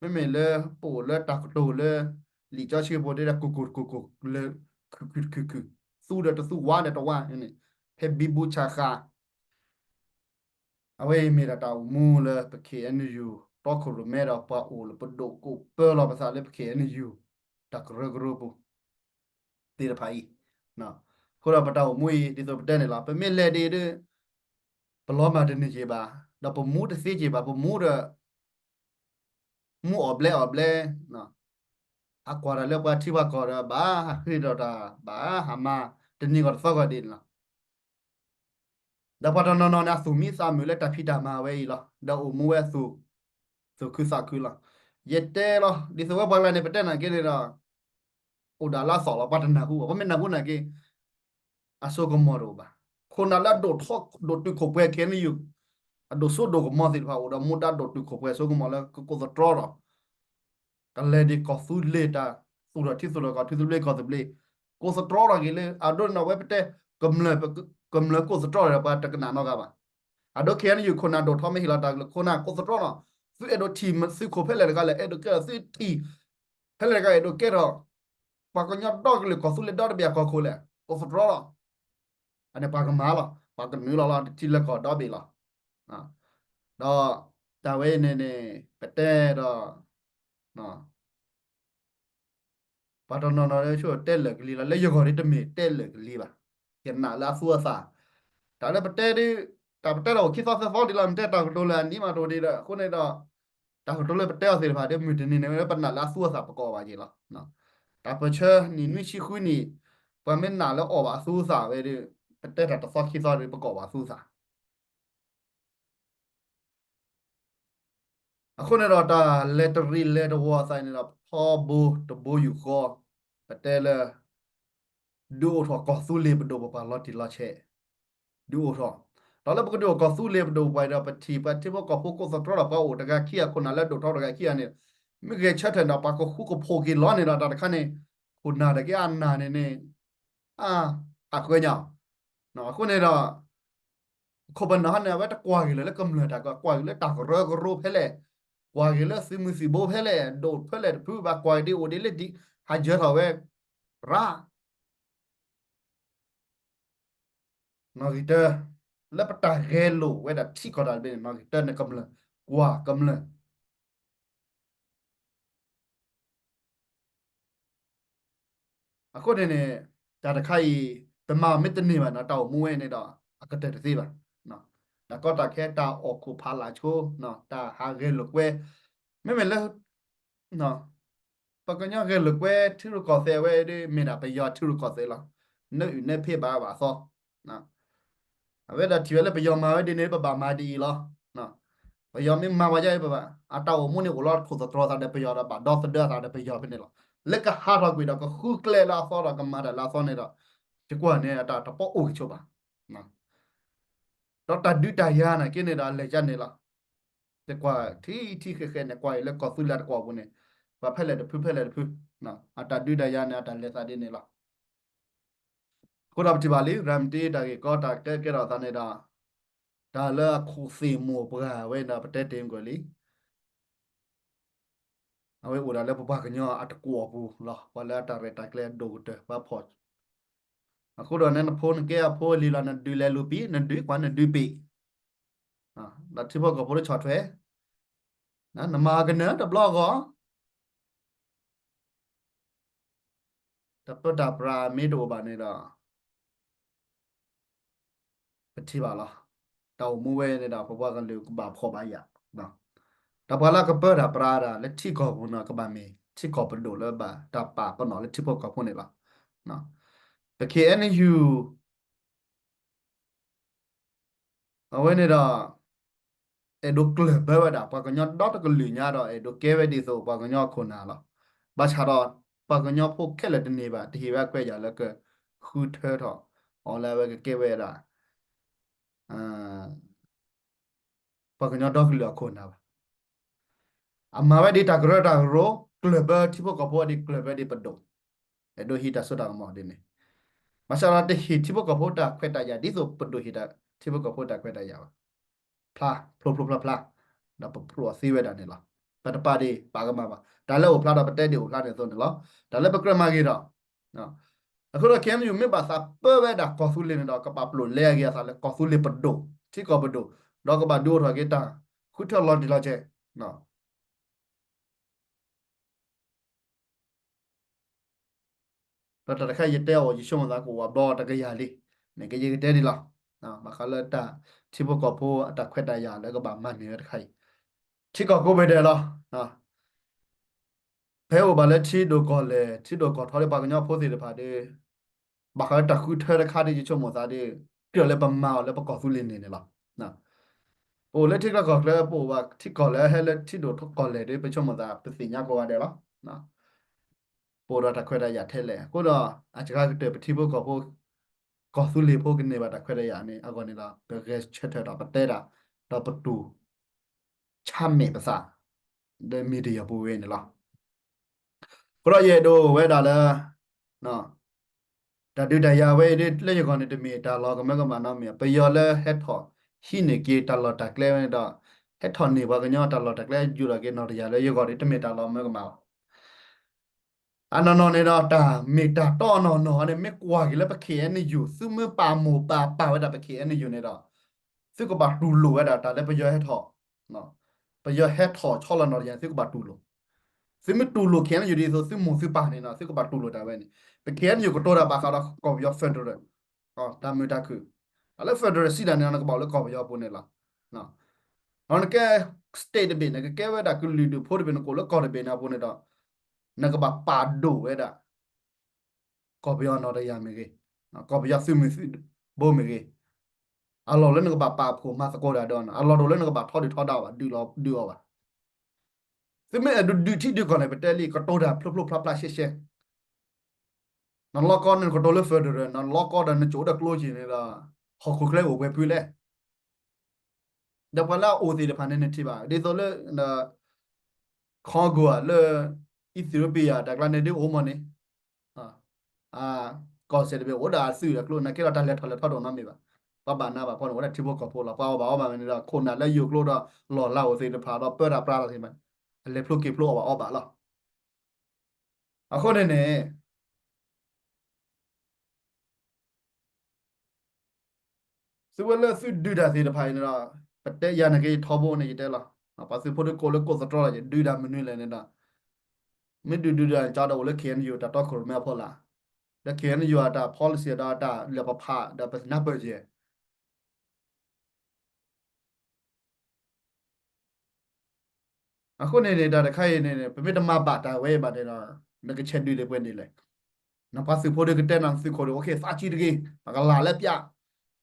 မ့မ့ၢ်လၢပအိၣ်လၢတၢ်ကတိၤလၢ လံာ်စီဆှံဖိတဲဒၣ် ကိၢ်ကိၢ်တကိၢ်ကိၢ်လၢ ခုၣ်ခုၣ်တခုၣ်ခုၣ် သူဒီးတသူ ဝါဒီးတဝါန့ၣ် ဖဲဘံဘူဆးဃာ် အဝဲအံၤမ့ၢ်ဒၣ်တၢ်အိၣ်မူလၢပ K N U တီခိၣ်ရိၣ်မဲဒီးပှၤအိၣ်လၢပဒိၣ်ကိးပၢလီၤပသးလၢပ K N U တၢ်ကရၢကရိပူၤ သ့ၣ်တဖၣ်အံၤ, အဃိဒီးပတၢ်အိၣ်မူအံၤ ဒ်သိးပတဲန့ၣ်လီၤ. ပမ့ၢ်လဲၤဒ်အံၤဒီး ပလီၤမၢ်တန့ၢ်က့ၤဘၣ်, ဒီးပမူတသ့က့ၤဘၣ်, ပမူဒီး မူအီၣ်ဘျဲအီၣ်ဘျဲ, အကွၢ်တၢ်လၢပှၤထံပှၤကီၢ်ဒီး ဘၣ်ဟးဃ့ဒီးတၢ် ဘၣ်ဟးမၤတနံၤဂီၢ်တသီဂီၢ်ဒ်န့ၣ်လီၤ. ဒီးပှၤတနီၤနီၤန့ၣ် အသူၣ်မံသးမုာ်လၢတၢ်ဖံးတၢ်မၤဝဲအံၤလီၤ. ဒီးအိၣ်မူဝဲအသူၣ်, သူၣ်ခုသးခုလီၤ. ယတဲလီၤ, ဒ်သိးဝဲပှၤလၢန့ၣ် ပတဲနာ်က့န့ၣ်ဒီး အိၣ်ဒၣ်လၢအသီၣ်လီၤ, ပှၤတနၢ်ဟူဘၣ်. ပမ့ၢ်နၢ်ဟူနာ်က့ အစိကမီၤတအိၣ်ဘၣ်. ခိၣ်နၢ်လၢအဒိၣ်ထီၣ်ဒိၣ်တုာ်ခိၣ်ပှဲၤခဲန့ၣ်ယုၢ်, အဒိၣ်စိဒိၣ်ကမီၤသ့ၣ်တဖၣ် အိၣ်ဒီးမူဒါဒိၣ်တုာ်ခိၣ်ပှဲၤစိကမီၤလၢကကိးသတြီဒီး ကလဲၤဒ်ကီၢ်သူလ့ၤတၢ်သူၣ်ထီၣ်ထံသူၣ်ထီၣ်ကီၢ် ထံသဘျ့ကီၢ်သဘျ့, ကိးသတြီထီၣ်က့ၤလၢ အဒိန့ၣ်ဒီး အဝဲပတဲ ကမျၢၢ်ကိးသတြီထီၣ်ဒီး ပှၤတကနၣ်နီတဂၤဘၣ်. အဒိ ခ့ၣ်အဲၣ်ယူၣ် ခိၣ်နၢ်ဒိၣ်ထီၣ်မ့ၢ်ဟ့ၣ်လီၤတၢ်ကလုၢ် ခိၣ်နၢ်ကိးသတြီလီၤ. သုအဲၣ်ဒိးထံၣ်သုးခိၣ်ဖဲလဲၣ်တဂၤလဲၣ် အဲၣ်ဒိးကဲထီၣ်သုထံၣ် ဖဲလဲၣ်တဂၤအဲၣ်ဒိးကဲထီၣ် ပှၤကညီဒီကလုာ်ကီၢ်သူလ့ၤဒီတဘ့ၣ်အကီၢ်ခိၣ်လဲၣ် ကိးသတြီလီၤ. အန့ၣ်ပှၤကမၤလီၤ ပှၤကနုာ်လီၤလီၤ တထံၣ်လၢကီၢ်ဒီဘ့ၣ်လီၤ. ဒီးတၢ်ဝဲအံၤန့ၣ်န့ၣ် ပတဲဒီး ပှၤတနီၤနီၤလၢဆိတဲလၢာ်ကလံၤလီၤ လၢယဂီၢ်ဒ်တမ့ၢ်တဲလၢာ်ကလံၤဘၣ်. ယနာ်လၢအသူအသး တၢ်လၢပတဲဒ် တၢ်ပတဲဒီးအိၣ်ခံသီသၢသီဒ်လီၤ မ့ၢ်တဲတၢ်ကတိၤလၢအနံၣ်မးတအိၣ်ဒ်ဒီး အဃိန့ၣ်ဒီး တၢ်ကတိၤလၢပတဲအီၤသ့ၣ်တဖၣ်ဒ်မုၢ်တနံၤန့ၣ် ပနာ်လၢအသူအသးပကိးဘၣ်က့ၤလီၤ. တၢ်ပၢၢ်ဆၢနံၣ်နွံဆံဃုနံၣ် ပှၤမ့ၢ်နာ်လၢအီၣ်ဘၣ်အသူအသးဝဲဒီး ပတဲတၢ်တသီခံသီဒီးပကိးဘၣ်အသူအသး အဃိန့ၣ်ဒီး တၢ်လဲၤတရံးလဲၤတဝီၤအသးန့ၣ်ဒီး ထီဘိတဘိယူၢ်ဃီ ပတဲလၢ ဒုးအိၣ်ထီၣ်ကီၢ်သူလ့ၤပဒိၣ်ပပှၢ်လီၤတံၢ်လီၤဆဲး ဒုးအိၣ်ထီၣ် ဒီးလၢပကဒုးအိၣ်ကီၢ်သူလ့ၤပဒိၣ်ပပှၢ်ဒီး ပထံၣ်ပှၤထံဖိကီၢ်ဖိကိးသတြီဒီး ပှၤအိၣ်တဂၤခံဂၤ ခိၣ်နၢ်လၢဒိၣ်ထီၣ်တဂၤခံဂၤန့ၣ် မ့ၢ်ဂဲၤဆၢထၢၣ်ဒီး ပှၤကဃူကဖိးက့ၤလီၤန့ၣ်ဒီး တၢ်တခါန့ၣ် ခိၣ်နၢ်တက့ၢ်အနၢ်န့ၣ်န့ၣ် အါ အဃၢညါ အဃိန့ၣ်ဒီး ခိၣ်ပနၢ်ဟီန့ၣ် အဝဲတကွၢ်က့ၤလၢၤလၢကမျၢၢ်တၢ်က ကွၢ်က့ၤလၢတၢ်ကရၢကရိဖဲလဲၣ်, ကွၢ်က့ၤလၢသုးမုၢ်သံၣ်ဘိဖဲလဲၣ်, ဒိၣ်ဖဲလဲၣ်တဖုဘၣ်, ကွၢ်က့ၤဒ်အိၣ်ဒ်လဲၣ်ဒ် ဟးယၢၤထီၣ်ဝဲ ရၣ် နီၣ်ဂံၢ်တၢ, လၢပတၢ်ဂဲၤလိာ်ဝဲဒၣ်ထံကီၢ်တၢ်တဘ့ၣ်န့ၣ် နီၣ်ဂံၢ်တၢန့ၣ်ကမျၢၢ်, ကွၢ်ကမျၢၢ် အဃိန့ၣ်န့ၣ် တၢ်တခါအံၤ ပမၤမ့ၢ်တန့ၢ်ဘၣ်နီၤ တၢ်အိၣ်မူဝဲန့ၣ်ဒီး အကတၢၢ်တသ့ဘၣ်. တၢ်ကီတၢ်ခဲ တၢ်အီၣ်ခိၣ်ဖးလာ်ဆိ, တၢ်ဟးဂဲၤလိာ်ကွဲ, မ့မ့ၢ်လၢ ပှၤကညီဂဲၤလိာ်ကွဲထံရူၢ်ကီၢ်သဲးဝဲဒၣ် မ့ၢ်ဒၣ်ပယီၤထံရူၢ်ကီၢ်သဲးလီၤ. နအုၣ်နဖ့ဘၣ်ဘၣ်အသီ အဝဲဒၣ်ထံၣ်ဝဲလၢပယီၤမၤဝဲဒ်န့ၣ် ပဘၣ်မၤဒ်အံၤလီၤ. ပယီၤမ့ၢ်မၤဝဲဒ်အံၤ ပဘၣ် အတၢ်အိၣ်မူန့ၣ်အိၣ်လီၤခိၣ်သတြီၤသးဒီးပယီၤဒီး ဘၣ်ဒီသဒၢသးဒီးပယီၤဖဲန့ၣ်လီၤ. လၢကဟးထီၣ်ကွံာ်ဒီး ကဃုကျဲလၢအသီဒီးကမၤတၢ်လၢအသီန့ၣ်ဒီး ယကွၢ်န့ၣ် အတၢ်တပီၣ်အိၣ်ကဆိးဘၣ်. ဒီးတၢ်ဒုးတၢ်ယၤနာ်က့န့ၣ်ဒီး အလဲၤကန့ၣ်လီၤ. ယကွၢ်ထံထံဃဲဃဲန့ၣ် ကွၢ်အံၤလၢကီၢ်သူလ့ၤတကွီၢ်ပူၤန့ၣ် ပှၤဖဲလဲၣ်တဖုဖဲလဲၣ်တဖု အတၢ်ဒုးတၢ်ယၤန့ၣ် အတၢ်လဲၤသးဒ်န့ၣ်လီၤ. အဃိဒီးပထံၣ်ဘၣ်လံ ရၤမတံတၢ်ဂ့ၢ်ကီတၢ်ကဲကဲထီၣ်သးန့ၣ်ဒီး တၢ်လၢအခိၣ်သ့ၣ်မိၢ်ပှၢ်ဝဲဒီး ပတဲတ့ၢ်မုၢ်ကီၢ်လံ အဝဲအိၣ်ဒၣ်လၢပပှၤကညီအတကွီၢ်ပူၤလီၤ. ပှၤလၢအတၢ်ရဲၣ်တၢ်ကျဲၤအဒိၣ်ကတၢၢ် ပှၤဖီၣ် အဃိဒီးနဖိနကဲအဖိလံၤလီၤ နဒုးလဲၤလူၤပံၤ နဒုးကွၢ်နဒုးပံၤ ဒီးထံဖိကီၢ်ဖိတဆီၣ်ထွဲ နမၤကနၢၤတဘျီဂီၢ် တၢ်ပၢတၢ်ပြးမ့ၢ်တအိၣ်ဘၣ်န့ၣ်ဒီး ပထံၣ်ဘၣ်လီၤ. တၢ်အိၣ်မူဝဲန့ၣ်ဒီး ပပှၤကလုာ်ကဘၣ်ဖှီၣ်ဘၣ်ယာ်, ဒီးပှၤလၢကပၢတၢ်ပြးတၢ်လၢထံကီၢ်ပူၤန့ၣ် ကဘၣ်မ့ၢ်ထံကီၢ်ပဒိၣ်လၢဘၣ်တၢ်ပာ်ပနီၣ်လၢထံဖိကီၢ်ဖိန့ၣ်လီၤ. ပ ခ့ၣ်အဲၣ်ယူၣ် အဝဲန့ၣ်ဒီး အဲၣ်ဒိးကျၢၢ်ဘၢဝဲဒၣ် ပှၤကညီဒီတကလုာ်ညါဒီး အဲၣ်ဒိးကဲဝဲဒ်သိးပှၤကညီအခိၣ်နၢ်လီၤ. ဘၣ်ဆၣ်ဒီး ပှၤကညီဖိခဲလၢာ်တန့ၢ်ဘၣ် တဟ့ၣ်ဝဲအခွဲးယာ်လၢကဃုထၢထီၣ်အီၤလၢအဝဲကကဲဝဲဒၣ် ပှၤကညီဒီကလုာ်အခိၣ်နၢ်ဘၣ်. အမၤဝဲဒ်တၢ်ကရၢတၢ်ကရိ ကျၢၢ်ဘၢထံဖိကီၢ်ဖိဒ်ကျၢၢ်ဘၢဒ်ပဒိၣ်, အဲၣ်ဒိးဟံးတၢ်စိတၢ်ကမီၤဒ်န့ၣ်. ဘၣ်ဆၣ်ဒီးတဟ့ၣ်ထံဖိကီၢ်ဖိတၢ်ခွဲးတၢ်ယာ် ဒ်သိးပဒိၣ်ဟ့ၣ်ထံဖိကီၢ်ဖိတၢ်ခွဲးတၢ်ယာ်ဘၣ်. ဖျါ ဖျိဖျိဖျါဖျါ, ဒီးပဖျိအီၤသ့ဝဲဒၣ်န့ၣ်လီၤ. ပတပာ်ဒံး ပာ်ကမၣ်ဘၣ်. တၢ်လၢအိၣ်ဖျါဒီးပတဲဒံးအိၣ်ဖျါန့ၣ်အသိးန့ၣ်လီၤ. တၢ်လၢပကြၢးမၤဂ့ၤဒီး အဃိဒီး ခ့ၣ်အဲၣ်ယူၣ် မ့ၢ်ဘၣ်သးပၢဝဲဒၣ်ကီၢ်သူလ့ၤန့ၣ်ဒီး ကဘၣ်ပျိာ်လဲအဂ့ၤအသးလၢကီၢ်သူလ့ၤပဒိၣ် ထံကီၢ်ပဒိၣ်, ဒီးကဘၣ်ဒုးအိၣ်ထီၣ်က့ၤတၢ်ဃုထၢလီၤတံၢ်လီၤဆဲး ဒီးတၢ်တခါယတဲအီၤ ယဆိကမိၣ်သးကအိၣ်အဘျီတကယၤလံ, မ့ၢ်ကယကတဲဒ်လီၤ. ဘၣ်ဃးလၢတၢ်ထံဖိကီၢ်ဖိအတၢ်ခွဲးတၢ်ယာ်လၢကဘၣ်မၤန့ၢ်ဝဲတခါအံၤ, ထံကီၢ်ကိးဘ့ၣ်ဒဲးလီၤ. ဖဲအိၣ်ဘၣ်လၢထံဒိၣ်ကီၢ်လဲၢ် ထံဒိၣ်ကီၢ်ထီဒီးပှၤကညီဖိသ့ၣ်တဖၣ်ဒီး ဘၣ်ဃးလၢတၢ်ဃုထၢတခါဒီး ယဆိကမိၣ်သးဒီး ကြၢးလၢပမၤအီၤလၢပကီၢ်သူလ့ၤန့ၣ်န့ၣ်လီၤ. ပအိၣ်လၢထံချၢကီၢ်ချၢ ပအိၣ်ဘၣ်ထံကီၢ်လၢဟဲလၢထံဒိၣ်ကီၢ်လဲၢ်ဒီး ပဆိကမိၣ်သး ပသ့ၣ်ညါကိးဂၤဒဲးလီၤ. ပအိၣ်ဒီးတၢ်ခွဲးတၢ်ယာ်ထဲလဲၣ် အဃိဒီး အစှၤကတၢၢ်ပထံဖိကီၢ်ဖိ ကီၢ်သူလ့ၤဖိကန့ၢ်ဘၣ်တၢ်ခွဲးတၢ်ယာ်န့ၣ် အဂီၢ်န့ၣ်ဒီး ပဂဲၤဆၢထၢၣ်ဒီးပတဲတၢ် ဒီးပတူၢ် ဆါမဲာ်ပသး လၢမံၤတယၢၢ်ပူၤဝဲန့ၣ်လီၤ. အဃိဒီးယအဲၣ်ဒိးဝဲဒၣ်လၢ တၢ်ဒုးတၢ်ယၤဝဲအံၤဒ်လၢယဂီၢ်န့ၣ် တမ့ၢ်တၢ်လီၤကမၢကမၣ်နီတမံၤ ပယီၤလၢဟဲထီၣ် ဟံးန့ၢ်က့ၤတၢ်လီၢ်တၢ်ကျဲဝဲန့ၣ်ဒီး ဟဲထီၣ်န့ၢ်ပှၤကညီတၢ်လီၢ်တၢ်ကျဲယူၢ်ထီၣ်က့ၤနီၢ်တယၢ်လၢယဂီၢ်ဒီး တမ့ၢ်တၢ်လီၤမၢကမၣ်ဘၣ်. အနီၢ်နီၢ်န့ၣ်ဒီး တၢ်မ့ၢ်တၢ်တီအနီၢ်နီၢ်န့ၣ် မ့ၢ်ကွၢ်က့ၤလၢပ K N U သုမ့ၢ်ပာ်မိၢ်ပာ်ပာ်ဝဲဒၣ်ပ K N U န့ၣ်ဒီး သုကဘၣ်တူၢ်လိာ်ဝဲဒၣ်တၢ်လၢပယီၤဟဲထီၣ်, ပယီၤဟဲထီၣ်ဆီလီၤနီၢ်တယၢ်န့ၣ် သုကဘၣ်တူၢ်လိာ်. သုမ့ၢ်တူၢ်လိာ် K N U ဒ်သိးသုမိၢ်သုပၢ်န့ၣ်ဒီး သုကဘၣ်တူၢ်လိာ်တၢ်ဝဲန့ၣ်. ပ K N U ကတိၤတၢ်ဘၣ်ဃးဒီးကီၢ်ပယီၤ federal တၢ်မုာ်တၢ်ခုၣ်, တၢ်လၢ federal စံးတၢ်န့ၣ်ဒီး နကဘၣ်အိၣ်လၢကီၢ်ပယီၤအပူၤန့ၣ်လီၤ. နကဲ state တဘ့ၣ် နကကဲဝဲဒၣ်ကလုာ်ဒူၣ်ဖိတဘ့ၣ် နကအိၣ်လၢကီၢ်တဘ့ၣ်န့ၣ်အပူၤန့ၣ်ဒီး နကဘၣ်ပာ်ဒိၣ်ဝဲဒၣ် ကီၢ်ပယီၤနီၢ်တယၢ်မ့ၢ်ဂ့ၤ, ကီၢ်ပယီၤသုးမုၢ်သုးဘိမ့ၢ်ဂ့ၤ, အလီၢ်လၢနကဘၣ်ပာ်ဖှိၣ်မၤသကိးတၢ်ဒီး အလီၢ်တအိၣ်လၢနကဘၣ်ထီဒုၣ်ထီဒါဘၣ် ဒုးလီၤဒုးအီၤဘၣ်. သုမ့ၢ်အဲၣ်ဒိးဒုးထံဒုးကီၢ်န့ၣ် ပတဲလံ ကတိၤတၢ်ဖျိဖျိဖျါဖျါရှဲရှဲ. နလီၢ်ကီၢ်န့ၣ် နကတိၤလၢ federal နလီၢ်ကီၢ်ဒီးနကိးဒီးကျိက့ၤန့ၣ်ဒီး ဟီၣ်ခိၣ်ချၢအိၣ်ပှဲၤဖုလဲၣ်. ဒီးပှၤလၢအအိၣ်သ့ၣ်တဖၣ်န့ၣ် နထံၣ်ဘၣ် ဒ်သိးလၢ Congo လၢ Ethiopia တၢ်ကျါန့ၣ်ဒ်အိၣ်မးန့ၣ် ကီၢ်စဲၣ်တဘ့ၣ်အိၣ်ဒီးအသုးဒီးကျိ နာ်က့ဒီးတၢ်လဲၤထီၣ်လဲၤထီဒိၣ်နီတမံၤဘၣ်. ပှၤဘၣ်နးဘၣ်ဖှီၣ်န့ၣ် အိၣ်ဒၣ်ထံဖိကီၢ်ဖိလီၤ. ပှၤအီၣ်ဘၣ်အီဘၣ်မ့ၢ်န့ၣ်ဒီး ခိၣ်နၢ်လၢယိာ်ကျိဒီးလီၢ်လၤအိၣ်သ့ၣ်တဖၣ်ဒီးပၢတၢ်ပြးလီၤသ့ၣ်တဖၣ် အလဲၤဖျိက့ၤဖျိအီၣ်ဘၣ်အီဘၣ်လီၤ. အဃိန့ၣ်န့ၣ် သုဝဲလၢသုဒုးတၢ်သ့ၣ်တဖၣ်အံၤန့ၣ်ဒီး ပတဲယၤနာ်က့ ယထီဘိန့ၣ် ယတဲလီၤ. ပှၤသုးဖိဒ်ကိးလၢကိးသတြီလီၤ ယဒုးတၢ်မနုၤလဲၣ်န့ၣ်ဒီး မ့ၢ်ဒုးဒုးတၢ်န့ၣ် ကဒီးအိၣ်လၢ K N U တၢ်တီခိၣ်ရိၣ်မဲအဖီလာ်, ဒီး K N U အတၢ် policy ဒီးအတၢ်လဲၤပဖးဒီးပနၢ်ပၢၢ်ယဲၢ် အဃိန့ၣ်န့ၣ် တၢ်တခါအံၤန့ၣ် ပမ့ၢ်တမၤဘၣ်တၢ်ဝဲအံၤဘၣ်န့ၣ်ဒီး နကဆဲးဒုးဒံးပှဲၤန့ၣ်လဲၣ်. နပှၤသုးဖိဒီးကတဲနၤသုးခိၣ်ဒီး အိၣ်ခ့သးကံတဂ့ၤ ပကလၤလၢပျၢ် နဆှၢ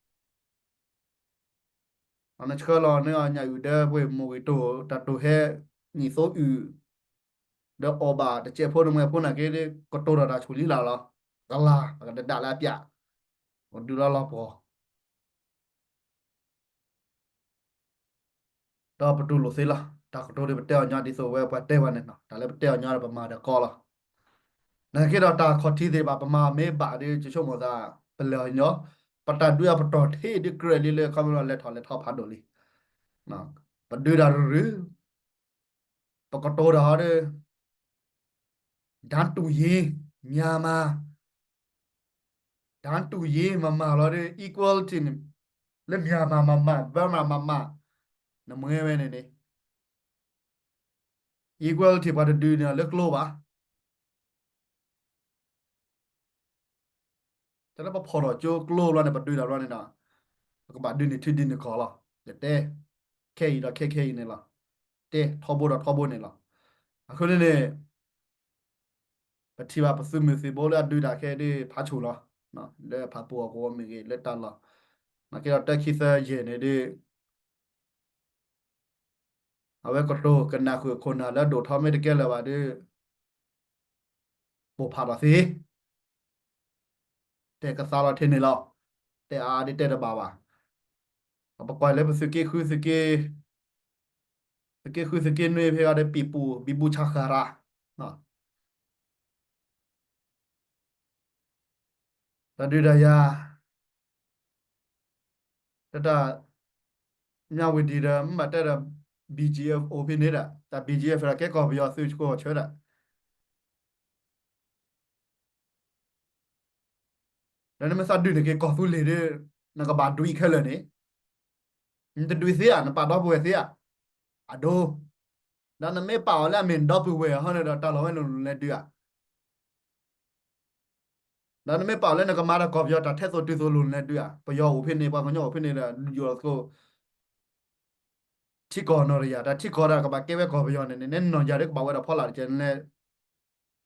လီၤန့ၢ်အီၤညၣ်အုၣ်ဒၢပှ့ၤမိၢ်ဂံၢ်တိၢ် တၢ်တိၢ်ဟဲ နံၣ်သိအုၣ် ဒီးအီၣ်ဘၣ်တစဲးဖိန့ၣ်မ့ၢ်ဖိနာ်က့ ကတိၤဒီးတၢ်ဆူၣ်လံလၢ်လီၤ. ကလၤ ပကဒဒၣ်လၢအပျၢ် ပဒုးလီၤလီၤပှီၢ် ဒီးပတူၢ်လိာ်သ့လီၤ. တၢ်ကတိၤဒီးပတဲအီၤညီ ဒ်သိးဝဲပှၤတဲဝဲန့ၣ်နီၤ တၢ်လၢပတဲအီၤညီဒီးပမၤဒီးကီလီၤ. နာ်က့ဒီးတၢ်ခီၣ်ထံးသ့ၣ်တဖၣ် ပမၤမ့ၢ်ဘၣ်ဒီး ယဆိကမိၣ်သး ပလဲၤအီၤညီ ပတၢ်ဒုးအပတီၢ်ထံးဒ်ကြၢးလံလၢ ခီဖျိလၢလဲၤထီၣ်လဲၤထီဖးဒိၣ်လံ. ပဒုးတၢ်ရုၢ်ရုၢ် ပကတိၤတၢ်ဟီဒီး တၢ်တူၢ်ယ့ၤ မြန်မာ တၢ်တူၢ်ယ့ၤ မမၤလီၤဒီး equality န့ၣ် လၢ မြန်မာ မမၤ Burma မမၤ နမ့ၢ်ဝဲန့ၣ်န့ၣ် equality ပှၤတဒုးန့ၣ်လၢကျိဘၣ်. တၢ်လၢပဖီၣ်ထီၣ်ကၠိကျိဘျီန့ၣ် ပဒုးတၢ်ဘျီန့ၣ်ဒီး ပကဘၣ်ဒုးန့ၢ်ထံဒုးန့ၢ်ကီၢ်လီၤ. ယတဲ ခဲအံၤဒီးခဲခဲအံၤန့ၣ်လီၤ. တဲထီဘိဒီးထီဘိန့ၣ်လီၤ. အဃိန့ၣ်န့ၣ် ပထံၣ်ဘၣ်ပသုးမုၢ်သံၣ်ဘိလၢအဒုးတၢ်ခဲဒ်ဖးဆူၣ်လီၤ. လၢဖးပူၤအီၤကဝီၤမ့ၢ်ဂ့ၤ လၢတၢ်လီၢ် နာ်က့ဒီးတၢ်ခံသၢယဲၢ်န့ၣ်ဒီး အဝဲကတိၤကနၣ်ဃုာ်ခိၣ်နၢ်လၢဒိၣ်ထီမ့ၢ်တကဲလၢၤဘၣ်ဒီး ပိၢ်ဖးထီၣ်သ့ တဲကသါလီၤထဲန့ၣ်လီၤ. တဲအါအါဒ်တဲတဘၣ်ဘၣ်. ပကွၢ်လၢပသုးက့ဃု သုးက့ သုးက့ဃု သုးက့နွံဖဲဂၤဒီး ပံာ်ပူၣ် ဘံဘူဆၣ်ဃၣ်ရၣ် တၢ်ဒုးတၢ်ယၤ တၢ် မြဝတီ ဒီး မ့ၢ်ဘၣ်တဲဒီး B G F အိၣ်ဖဲန့ၣ်ဒီး တၢ် B G F ဒီးကဲကီၢ်ပယီၤသုးခိၣ်ဆၢဒီး ဒီးနမ့ၢ်သးဒုးန့ၢ်က့ၤကီၢ်သူလ့ၤဒီး နကဘၣ်ဒွံခဲလၢာ်န့ၣ် နတဒွံသ့ဧါ နပာ်ဒီပုၢ်ဝဲၢ်သ့ဧါ အဒိ ဒီးနမ့ၢ်ပာ်အီၤလၢအမ့ၢ်နဒီပုၢ်ဝဲၢ်အဟီန့ၣ်ဒီး တၢ်လီၢ်ဝဲန့ၣ်လဲၤဒုးဧါ ဒီးနမ့ၢ်ပာ်အီၤလၢနကမၤဒီးကီၢ်ပယီၤတၢ်ထဲသိးတုၤသိးလိၤလဲၤဒုးဧါ ပယီၤအိၣ်ဖဲန့ၣ် ပှၤကညီအိၣ်ဖဲန့ၣ်ဒီး လူၤယိာ်သကိး ထံကီၢ်နီၢ်တယၤ တၢ်ထံကီၢ်ဒၣ်ကဘၣ်ကဲဝဲကီၢ်ပယီၤန့ၣ်န့ၣ် နနီၢ်ယၤဒီးကဘၣ်ဝဲဒၣ်ဖီလာ်တကဲန့ၣ်လဲၣ်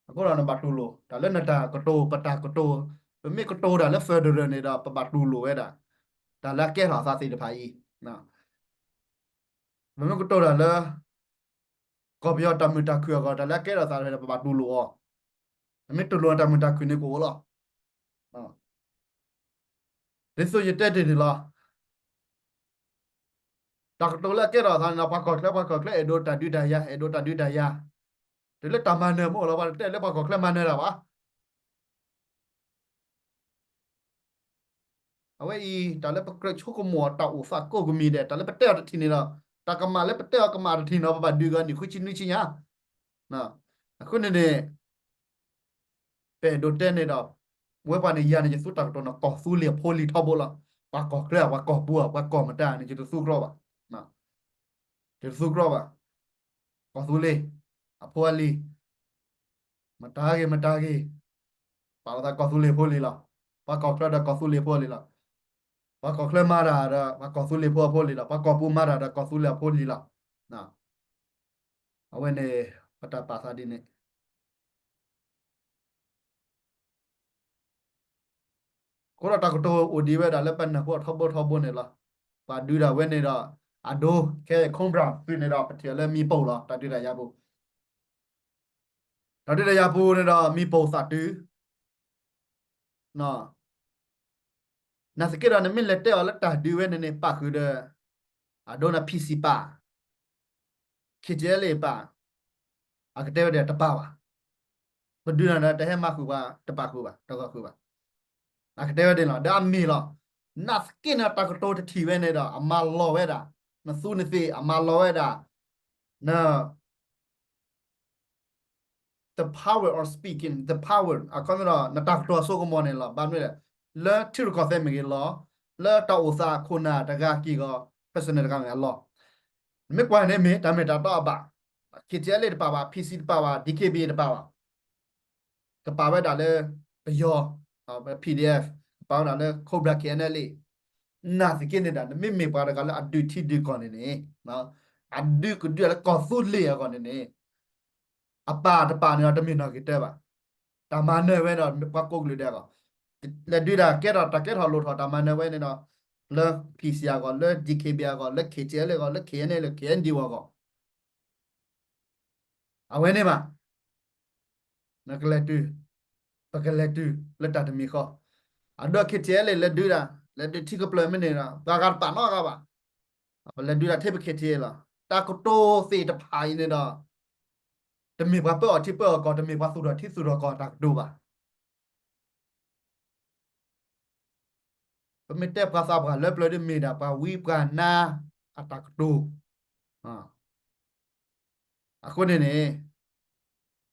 အဃိဒီးနဘၣ်တူၢ်လိာ် တၢ်လၢနတၢ်ကတိၤ ပတၢ်ကတိၤ ပမ့ၢ်ကတိၤတၢ်လၢ federal န့ၣ်ဒီး ပဘၣ်တူၢ်လိာ်ဝဲဒၣ် တၢ်လၢအကဲထီၣ်အသးသ့ၣ်တဖၣ်အံၤ ပမ့ၢ်ကတိၤတၢ်လၢ ကီၢ်ပယီၤတၢ်မုာ်တၢ်ခုၣ်အဂီၢ် တၢ်လၢအကဲထီၣ်သးတဖၣ်န့ၣ် ပဘၣ်တူၢ်လိာ်အီၤ ပမ့ၢ်တူၢ်လိာ်တၢ်မုာ်တၢ်ခုၣ်န့ၣ်ကအိၣ်လီၤ. ဒ်သိးယတဲတ့ၢ်န့ၣ်လီၤ. တၢ်ကတိၤလၢအကဲထီၣ်သးန့ၣ်ဒီး ပှၤကီၢ်ချၢ ပှၤကီၢ်ချၢ အဲၣ်ဒိးတၢ်ဒုးတၢ်ယၤ အဲၣ်ဒိးတၢ်ဒုးတၢ်ယၤ တုၤလၢတၢ်မၤနၢၤမ့ၢ်အိၣ်လီၤ ပှၤတတဲလၢပှၤကီၢ်ချၢမၤနၢၤတၢ်ဘၣ်. အဝဲအံၤ တၢ်လၢပကြၢးဆိကမိၣ်အီၤတၢ်အိၣ်သးကိးကမံၤဒဲး တၢ်လၢပတဲအီၤတထံၣ်န့ၣ်ဒီး တၢ်ကမၣ်လၢပတဲအီၤကမၣ်တထံၣ်နီၤ ပဘၣ်ဒုးကီၤနံၣ်ဃုဆံနွံဆံညါ. အဃိန့ၣ်န့ၣ် ပအဲၣ်ဒိးတဲန့ၣ်ဒီး ဝဲပှၤန့ၣ်ယၤန့ၣ် ယသူတၢ်ကတိၤန့ၣ် ကီၢ်သူလ့ၤအဖိလံၤထီဘိလီၤ. ပှၤကီၢ်ချၢ ပှၤကီၢ်ပူၤ ပှၤကီၢ်မတၤန့ၣ် ယတသူကြီဘၣ်. ယတသူကြီဘၣ်. ကီၢ်သူလ့ၤ အဖိအလံၤ မတၤဂ့ၤမတၤဂ့ၤ ပာ်လီၤသးကီၢ်သူလ့ၤဖိလံၤလီၤ. ပှၤကီၢ်ချၢဒီးကီၢ်သူလ့ၤဖိလံၤလီၤ. ပှၤကီၢ်ချၢမၤတၢ်ဒီး ပှၤကီၢ်သူလ့ၤဖိအဖိလံၤလီၤ. ပှၤကီၢ်ပူၤမၤတၢ်ဒီးကီၢ်သူလ့ၤအဖိလံၤလီၤ. အဝဲန့ၣ် ပတၢ်ပာ်သးဒ်န့ၣ် အဃိဒီးတၢ်ကတိၤအိၣ်ဒံးဝဲဒၣ်လၢပနၢ်ဟူအထီဘိထီဘိန့ၣ်လီၤ. ပှၤဒုးဒၣ်ဝဲန့ၣ်ဒီး အဒိ ခဲ Cobra သုးန့ၣ်ဒီး ပထံၣ်လၢမံပိၢ်လီၤ. တၢ်ဒုးတၢ်ယၤပူၤ တၢ်ဒုးတၢ်ယၤပူၤန့ၣ်ဒီး မံပိၢ်သးတုၤ နာ်သက့ဒီး နမ့ၢ်လဲၤတဲအီၤလၢတၢ်ဒုးဝဲန့ၣ်န့ၣ် ပာ်ဃုာ်ဒီး အဒိန့ၣ် PC ပာ် KTLA ပာ်, အကတဲဝဲဒၣ်တပာ်ဘၣ်. ပဒုးနၤဒီးတဟဲမၤဃုာ်ပှၤ တပာ်ဃုာ်ဘၣ် တဂီၢ်ဃုာ်ဘၣ်. အကတဲဝဲဒၣ်လီၤ ဒီးအမ့ၢ်လီၤ. နာ်သက့န့ၣ် တၢ်ကတိၤတထံၣ်ဝဲန့ၣ်ဒီး အမၤလီၤဝဲဒၣ် နသူနသ့ၣ် အမၤလီၤဝဲဒၣ် န the power of speaking, the power အခီပညီဒီး နတၢ်ကတိၤအစိကမီၤန့ၣ်လီၤ. ဘၣ်မနုၤလဲၣ်, လၢထံရူၢ်ကီၢ်သဲးမ့ၢ်ဂ့ၤလီၤ, လၢတၢ်အိၣ်သးခိၣ်နၢ်တဂၤက့ၢ်ဂီၤ personal တဂၤမ့ၢ်ဂ့ၤအလီၢ်, နမ့ၢ်ကွၢ်န့ၣ်မ့ၢ်တၢ်မ့ၢ်တၢ်တီအဘၣ်. KTLA တပာ်ဘၣ်, PC တပာ်ဘၣ်, DKBA တပာ်ဘၣ်. ကပာ်ဝဲဒၣ်လၢပယီၤ PDF, ကပာ်ဝဲဒၣ်လၢ Cobra KNLA နာ်သက့န့ၣ်ဒီး နမ့မ့ၢ်ပှၤတဂၤလၢအဒုးထံဒုးကီၢ်န့ၣ်န့ၣ်, အဒုးကဒုးလၢကီၢ်သူလ့ၤအဂီၢ်န့ၣ်န့ၣ်, အပာ်တပာ်န့ၣ်ဒီးတမ့ၢ်နီၢ်ဂ့ၤတၢဘၣ်. တၢ်မၤနၢၤဝဲဒီးပှၤကိးကလုာ်ဒဲးအဂီၢ်, လဲၤဒုးတၢ်ကဲထီၣ်တၢ်ကဲထီၣ်လိၣ်ထီၣ်တၢ်မၤနၢၤဝဲန့ၣ်ဒီး လၢ PC အဂီၢ်, လၢ DKBA အဂီၢ်, လၢ KTLA အဂီၢ်, လၢ KNLA လၢ KNDO အဂီၢ် အဝဲန့ၣ်မး နကလဲၤတုၤ, ပကလဲၤတုၤလၢတၢ်တမံၤဃီ. အဒိ KTLA လဲၤဒုးဒၣ်, လဲၤဒုးထံကပျၢၤမ့ၢ်န့ၣ်ဒီး ပှၤဂၤတပာ်နီတဂၤဘၣ်. ပလဲၤဒုးဒၣ်ထဲပ KTLA လီၤ. တၢ်ကတိၤသ့ၣ်တဖၣ်အံၤန့ၣ်ဒီး တမ့ၢ်ပှၤပၢအီၤထံပၢအီၤကီၢ်, တမ့ၢ်ပှၤသူၣ်ထီၣ်ထံသူၣ်ထီၣ်ကီၢ်တၢ်ကတိၤဘၣ်. ပမ့ၢ်တဲပှၤသးပှၢ်လၢပျၢၤဒ်မ့ၢ်ဒၣ်ပှၤဝံပှၤနါအတၢ်ကတိၤ. အဃိန့ၣ်န့ၣ်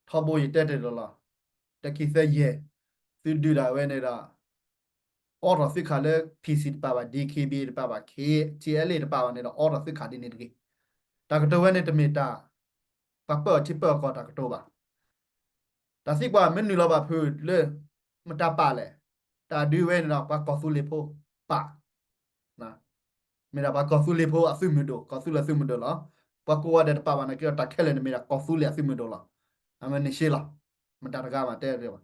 ထီဘိယတဲတ့ၢ်လီၤလီၤ. တခံသၢယဲၢ် သုဒုးဒၣ်ဝဲန့ၣ်ဒီး အိးထီၣ်သုခးလၢ PC တပာ်ဘၣ်, DKBA တပာ်ဘၣ်, KTLA တပာ်ဘၣ်န့ၣ်ဒီး အိးထီၣ်သုခးဒ်န့ၣ်တဂ့ၤ. တၢ်ကတိၤဝဲန့ၣ်တမ့ၢ်တၢ် ပှၤပၢအီၤထံပၢအီၤကီၢ်တၢ်ကတိၤဘၣ်. တၢ်သံကွၢ်မ့ၢ်နုာ်လီၤဘၣ်ဖုးလၢ မတၤပာ်လဲၣ်. တၢ်ဒုးဝဲန့ၣ်ဒီး ပှၤကီၢ်သူလ့ၤဖိပာ်, မ့ၢ်ဒၣ်ပှၤကီၢ်သူလ့ၤဖိအသုးမုၢ်ဒိၣ်, ကီၢ်သူလ့ၤအသုးမုၢ်ဒိၣ်လီၤ. ပှၤကိးဂၤဒဲးတပာ်ဘၣ်နာ်က့ဒီး တၢ်ခဲလၢာ်န့ၣ်မ့ၢ်ဒၣ်ကီၢ်သူလ့ၤအသုးမုၢ်ဒိၣ်လီၤ. အမ့ၢ်န့ၣ်ရှဲလီၤ. မတၤတဂၤမးတဲတဘၣ်.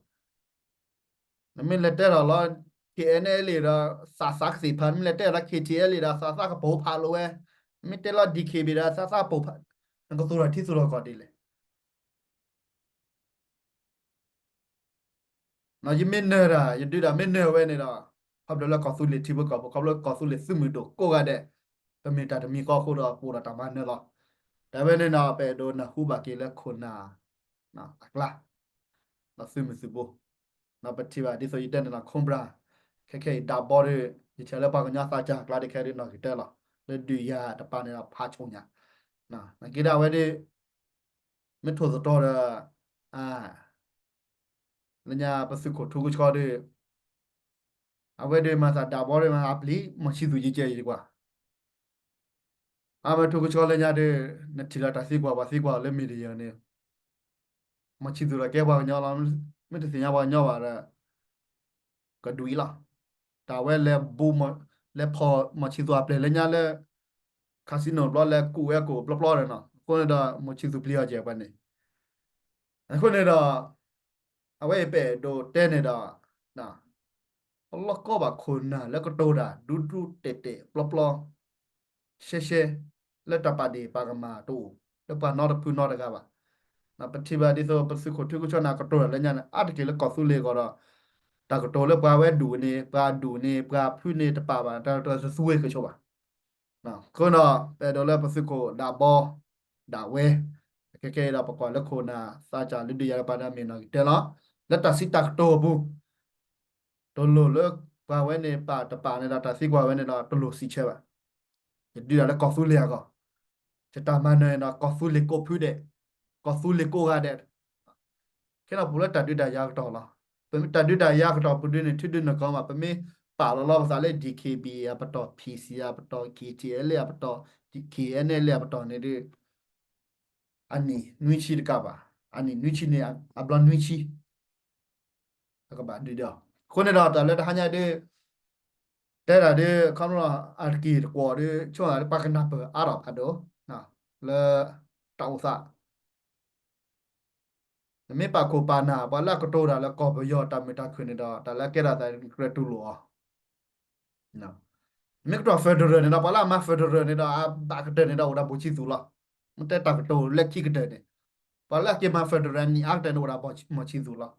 နမ့ၢ်လဲၤတဲထီၣ်လီၤ KNLA ဒီး သးစၢ်ကသ့ၣ်ဖး, နမ့ၢ်လဲၤတဲထီၣ်လီၤ KTLA ဒီး သးစၢ်ကပိာ်ဖးလိာ်ဝဲ, နမ့ၢ်တဲလီၤ DKBA ဒီး သးစၢ်ကပိာ်ဖး, နကသူၣ်ထီၣ်ထံသူၣ်ထီၣ်ကီၢ်ဒ်လဲၣ်. ယမ့ၢ်နၢၤတၢ် ယဒုးတၢ်မ့ၢ်နၢၤဝဲန့ၣ်ဒီး ခီဖျိလၢကီၢ်သူလ့ၤထံဖိကီၢ်ဖိ, ခီဖျိလၢကီၢ်သူလ့ၤသုးမုၢ်ဒိၣ်ကိးဂၤဒဲး, ပမ့ၢ်တၢ်တမံၤဃီအဃိဒီး ပအိၣ်ဒီးတၢ်မၤနၢၤလီၤ. တၢ်ဝဲန့ၣ်ဒီး ပအဲၣ်ဒိးနၢ်ဟူဘၣ်က့ၤလၢခိၣ်နၢ်အကျါ, ဒီးသုးမုၢ်သုးဘိ, ဒီးပထံၣ်ဘၣ်ဒ်သိးယတဲန့ၣ်လီၤ Cobra, ခဲခဲအံၤဒၣ်ဘီဒီး ယထံၣ်လၢပှၤကညီသးစၢ်အကျါဒီး ခဲဒုးနီၢ်ဂ့ၤတၢလီၤ, လၢဒုးယၤတပၤန့ၣ်ဒီးဖးဆိညါ, နာ်က့ဒၣ်ဝဲဒီး မ့ၢ်ထိၣ်သတြီၤဒီး လၢညါပသုးခိၣ်ထူကဆှီဒီး အဝဲဒီးမၤသးဒၣ်ဘီဒီးမၤအပျံၤ မီၢ်ဆံသူၣ်ယံကဲယံကွၢ်, အဝဲထူကဆှီလၢညါဒီး နထံၣ်လီၤတၢ်သံကွၢ်ပှၤသံကွၢ်လၢ media န့ၣ်, မီၢ်ဆံသူၣ်လီၤကဲပှၤကညီလီၤ, မ့ၢ်တသ့ၣ်ညါပှၤကညီဘၣ်ဒီး ကဒွံလီၤ. တၢ်ဝဲလဲၤဘူး, လဲၤဖီၣ်မီၢ်ဆံသူၣ်အပျဲၢ်လၢညါလၢ casino ဘျီလဲၤကူၣ်ဝဲကူၣ်ပျီပျီဒီးနီၤ, အဃိန့ၣ်ဒီး မီၢ်ဆံသူၣ်ပျံၤအီၤကဲပှၤန့ၣ်, အဃိန့ၣ်ဒီး အဝဲအံၤပအဲၣ်ဒိးတဲန့ၣ်ဒီး ပလီၢ်ကီဘၣ်ခိၣ်နၢ်လၢကတိၤတၢ် ဒူဒူတဲာ်တဲာ်ပျီပျီ ရှဲရှဲ လၢတၢ်ပာ်ဒ့ၣ်ပာ်ကမၣ်တအိၣ် လၢပှၤနီတဖုနီတဂၤဘၣ်. ပထံၣ်ဘၣ်ဒ်သိးပသုးခိၣ်ထူကဆှီန့ၣ် အကတိၤတၢ်လၢညါန့ၣ် အါတက့ၢ်လၢကီၢ်သူလ့ၤအဂီၢ်ဒီး တၢ်ကတိၤလၢပှၤဝဲဒူၣ်န့ၣ် ပှၤဒူၣ်န့ၣ် ပှၤဖုန့ၣ်တပာ်ဘၣ် တၢ်ကတိၤတသူဝဲကဆိးဘၣ်. အဃိဒီး ပအဲၣ်ဒိးလၢပသုးခိၣ်ဒၣ်ဘီ ဒၣ်ဝဲ ခဲခဲအံၤဒီးပကွၢ်လၢခိၣ်နၢ်သးစၢ်လၢဒုးယၤတပၤန့ၣ် မ့ၢ်နီၢ်ဂ့ၤတဲလီၤ. လၢတၢ်စံးတၢ်ကတိၤအပူၤ တလိၣ်လၢ ပာ်ဝဲန့ၣ် ပာ်တပာ်န့ၣ်ဒီး တၢ်သံကွၢ်ဝဲန့ၣ်ဒီး တလိၣ်စံးဆၢဘၣ်. ယဒုးဒၣ်လၢကီၢ်သူလ့ၤအဂီၢ်, ယတၢ်မၤနၢၤန့ၣ်ဒီး ကီၢ်သူလ့ၤကိးဖုဒဲး, ကီၢ်သူလ့ၤကိးဂၤဒဲး. ခဲန့ၣ်ပူၤလၢတၢ်ဒုးတၢ်ယၤကတီၢ်လီၤ. ပမ့ၢ်တၢ်ဒုးတၢ်ယၤကတီၢ်ပူၤဒုးန့ၣ် ထုဒုးနကီမး, ပမ့ၢ်ပာ်လီၤလီၤပသးလၢ D K B A အပတီၢ်, P C အပတီၢ်, K T L A အပတီၢ်, K N L A အပတီၢ်န့ၣ်ဒီး အနံၣ်နွံဆံတကးဘၣ်, အနံၣ်နွံဆံန့ၣ် အဘျီနွံဆံ အကဘၣ်ဒုးဒီး. အဃိန့ၣ်ဒီး တၢ်လၢတဟါညါဒီး တဲဒၣ်ဒီး ခီဖျိအတက့ၢ်တကွီၢ်ဒီး ဆိသးဒီး ပှၤကနၢ်ပၢၢ်အါထီၣ်ဖးဒိၣ် လၢတၢ်အိၣ်သး နမ့ၢ်ပာ်ခိၣ်ပာ်နၢ် ပှၤလၢအကတိၤတၢ်လၢကီၢ်ပယီၤတၢ်မုာ်တၢ်ခုၣ်န့ၣ်ဒီး တၢ်လၢအကဲထီၣ်သးကြၢးတူၢ်လိာ်အီၤ. မ့ၢ်ကတီၢ် federal န့ၣ်ဒီး ပှၤလၢအမၤ federal န့ၣ်ဒီး အဘၣ်ကတၢၢ်န့ၣ်ဒီးအိၣ်ဒီးဘိၣ်ဆံသူးလီၤ. မ့ၢ်တဲတၢ်ကတိၤလၢခံကတၢၢ်န့ၣ် ပှၤလၢအက့ၤမၤ federal နံၣ်အါကတၢၢ်န့ၣ်အိၣ်ဒီးဘိၣ်ဆံသူးလီၤ.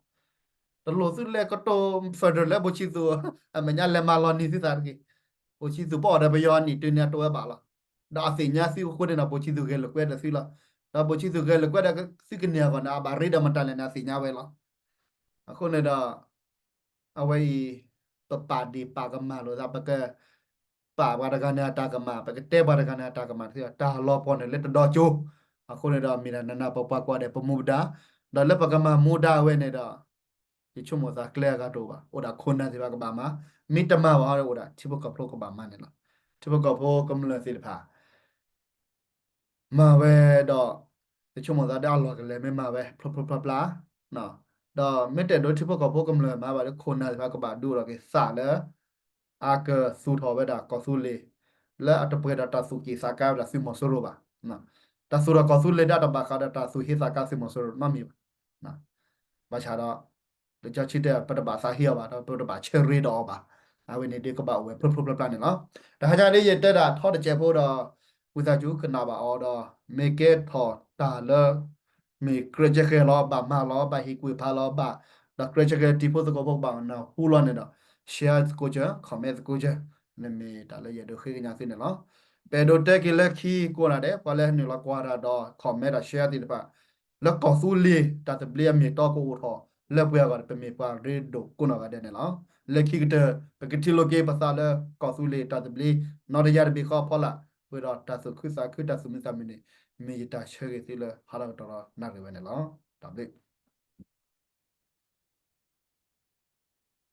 တလိၣ်သုလဲၤကတိၤ federal လၢဘိၣ်ဆံသူး အမဲာ်ညါလဲၤမၤလီၤနံၤသုသးတက့ၢ်. ဘိၣ်ဆံသူးပအီၣ်ဒီးပယီၤနံၣ်တုၤန့ၣ်အတိဝဲဘၣ်လီၤ. ဒီးအသ့ၣ်ညါသုအဃိန့ၣ်ဒီး ဘိၣ်ဆံသူးဂဲၤလိာ်ကွဲဒီးသုလီၤ. ဒီးဘိၣ်ဆံသူးဂဲၤလိာ်ကွဲဒီးသုကန့ၢ်အဂီၢ်န့ၣ် အဘၣ်ရ့ဒီးမတၤလဲၣ်န့ၣ် အသ့ၣ်ညါဝဲလီၤ. အဃိန့ၣ်ဒီး အဝဲအံၤ ပပာ်ဒ့ၣ်ပာ်ကမၣ်လိာ်သး ပက ပာ်ပှၤတဂၤန့ၣ်အတၢ်ကမၣ် ပကတဲပှၤတဂၤန့ၣ်အတၢ်ကမၣ် တၢ်လီၤပှီၢ်န့ၣ်လၢတဒီကၠိ. အဃိန့ၣ်ဒီး မ့ၢ်ဒၣ်နးနးပှၤပှၤကိးဂၤဒဲး ပမူပဒါ ဒီးလၢပကမၤမူဒါဝဲန့ၣ်ဒီး ယဆိကမိၣ်သးကျဲအဂၤတအိၣ်ဘၣ်, အိၣ်ဒၣ်ခိၣ်နၢ်သ့ၣ်တဖၣ်ကဘၣ်မၤ, မ့ၢ်တမၤဘၣ်ဟီဒီး အိၣ်ဒၣ်ထံဖိကီၢ်ဖိကဘၣ်မၤန့ၣ်လီၤ. ထံဖိကီၢ်ဖိကမျၢၢ်သ့ၣ်တဖၣ် မၤဝဲဒီး ယဆိကမိၣ်သးဒီးအလီၢ်ကလဲာ်မ့ၢ်မၤဝဲ ဖျိဖျိဖျါဖျါ, ဒီးမ့ၢ်တအဲၣ်ဒိးထံဖိကီၢ်ဖိကမျၢၢ်မၤဘၣ်ဒီး ခိၣ်နၢ်သ့ၣ်တဖၣ်ကဘၣ်ဒုးအိၣ်ထီၣ်က့ၤသးလၢ အကသူၣ်ထီၣ်ဝဲဒၣ်ကီၢ်သူလ့ၤ လၢအတပှဲၤဒီးတၢ်သူၣ်က့ၣ်သးကါဝဲဒၣ်သုးမီၤစိရိၤဘၣ်. တၢ်သူၣ်ထီၣ်ကီၢ်သူလ့ၤဒၣ်တဘၣ်ဃးဒီးတၢ်သူၣ်ဟ့သးကါသုးမီၤစိရိၤနီတမံၤဘၣ်. ဘၣ်ဆၣ်ဒီး လၢကၠီဆံတဲ ပတဘၣ်သးဟ့အီၤဘၣ် ဒီးပတဘၣ်ဆၢရ့ဒီးအီၤဘၣ်. အဝဲန့ၣ်ဒ်ကဘၣ်အိၣ်ဝဲဖျိဖျိဖျါဖျါန့ၣ်လီၤ. တဟါညါဒ်ယတဲဒၣ်ထီတစဲးဖိဒီး ဝံသးစူၤကနၣ်ဘၣ်အီၤဒီး မ့ၢ်ကဲထီၣ်တၢ်လၢ မ့ၢ်ကြၢးကဲဃဲလီၤ ဘၣ်မၤလီၤ ဘၣ်ဟ့ၣ်ကူၣ်ဖးလီၤဘၣ်, ဒီးကြၢးကဲဃဲတံၤဖိသကိးဖိကဘၣ်နၢ်ဟူလီၤန့ၣ်ဒီး share သကိးကၢ comment သကိးကၢ န့ၣ်မ့ၢ်တၢ်လၢယအဲၣ်ဒိးဃ့ကညးသုန့ၣ်လီၤ. ပအဲၣ်ဒိးတဲက့ၤလၢခံကိးဂၤဒဲး ပှၤလၢနုာ်လီၤကွၢ်တၢ်ဒီး comment ဒီး share သ့ၣ်တဖၣ် လၢကီၢ်သူလ့ၤတၢ်သဘျ့အမ့ၢ်တီကအိၣ်ထီၣ်လၢပှဲၤအဂီၢ်န့ၣ် ပမ့ၢ်ပှၤရ့ဒိၣ်ကိးနီၢ်ဂၤဒဲးန့ၣ်လီၤ. လၢခံကတၢၢ် ပကထံၣ်လိာ်က့ၤပသးလၢကီၢ်သူလ့ၤတၢ်သဘျ့ နီတယါတဘ့ၣ်ဃီအဖီလာ် ပှဲၤဒီးတၢ်သူၣ်ခုသးခုတၢ်သူၣ်မံသးမုာ်န့ၣ် မ့ၢ်ယတၢ်ဆၢဂ့ၤသုလၢဟါလီၤကတီၢ်ဒီးနၣ်ရံၣ်ဝဲန့ၣ်လီၤ. တၢ်ဘျုး